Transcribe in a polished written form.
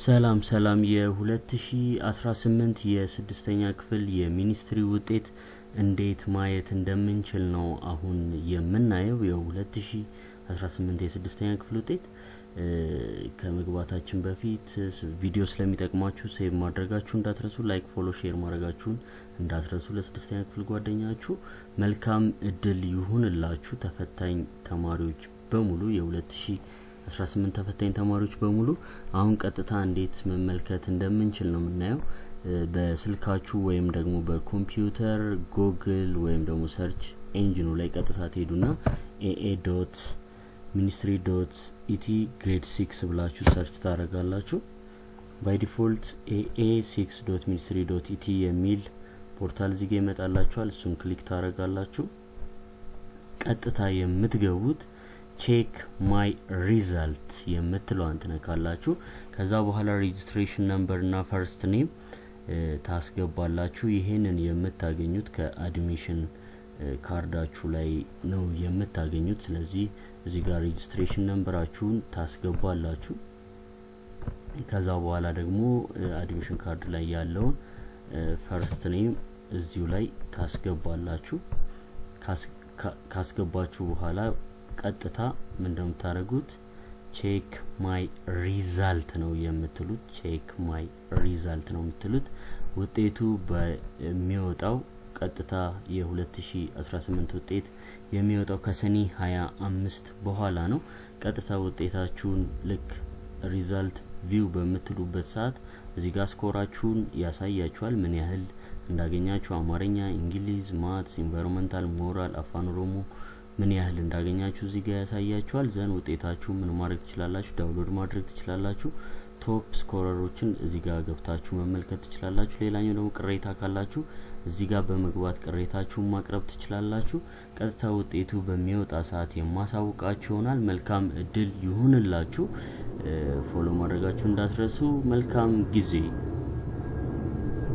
ሰላም ሰላም፣ የ2018 የስድስተኛ ክፍል የ ministry ውጤት እንዴት ማየት እንደምንችል ነው አሁን የምናየው። የ2018 የስድስተኛ ክፍል ውጤት ከመግባታችን በፊት ቪዲዮ ስለሚጠቅማችሁ save ማድረጋችሁ እንዳትረሱ፣ like፣ follow፣ share ማድረጋችሁን እንዳትረሱ። ለስድስተኛ ክፍል ጓደኛችሁ መልካም እድል ይሁንላችሁ። ተፈታኝ ተማሪዎች በሙሉ፣ የ2018 ተፈታኝ ተማሪዎች በሙሉ፣ አሁን ቀጥታ እንዴት መመልከት እንደምንችል ነው የምናየው። በስልካችሁ ወይም ደግሞ በኮምፒውተር ጉግል ወይም ደግሞ search engine ኑ ላይ ቀጥታ ትሄዱና aa.ministry.et grade 6 ብላችሁ search ታደርጋላችሁ። By default aa6.ministry.et የሚል portal እዚህ ጋ ይመጣላችኋል። እሱን click ታደርጋላችሁ። ቀጥታ የምትገቡት check my result የምትለዋን ትነካላችሁ። ከዛ በኋላ registration number እና first name ታስገባላችሁ። ይህንን የምታገኙት ከ admission card ኣችሁ ላይ ነው የምታገኙት። ስለዚህ እዚህ ጋር registration number ኣችሁን ታስገባላችሁ። ከዛ በኋላ ደግሞ admission card ላይ ያለውን first name እዚሁ ላይ ታስገባላችሁ። ካስገባችሁ በኋላ ቀጥታ ምን እንደምታደርጉት check my result ነው የምትሉት። Check my result ነው የምትሉት። ውጤቱ በሚወጣው ቀጥታ የ2018 ውጤት የሚወጣው ከሰኔ 25 በኋላ ነው። ቀጥታ ውጤታችሁን ልክ result view በምትሉበት ሰዓት እዚህ ጋር score ኣችሁን ያሳያችኋል። ምን ያህል እንዳገኛችሁ አማርኛ፣ እንግሊዝ፣ maths፣ environmental፣ moral፣ አፋን ኦሮሞ ምን ያህል እንዳገኛችሁ እዚህ ጋር ያሳያችኋል። Then ውጤታችሁ ምን ማድረግ ትችላላችሁ? Download ማድረግ ትችላላችሁ። Top scorer ኦችን እዚህ ጋር ገብታችሁ መመልከት ትችላላችሁ። ሌላኛው ደግሞ ቅሬታ ካላችሁ እዚህ ጋር በመግባት ቅሬታችሁን ማቅረብ ትችላላችሁ። ቀጥታ ውጤቱ በሚወጣ ሰዓት የማሳውቃችሁ ይሆናል። መልካም እድል ይሁንላችሁ። Follow ማድረጋችሁ እንዳትረሱ። መልካም ጊዜ።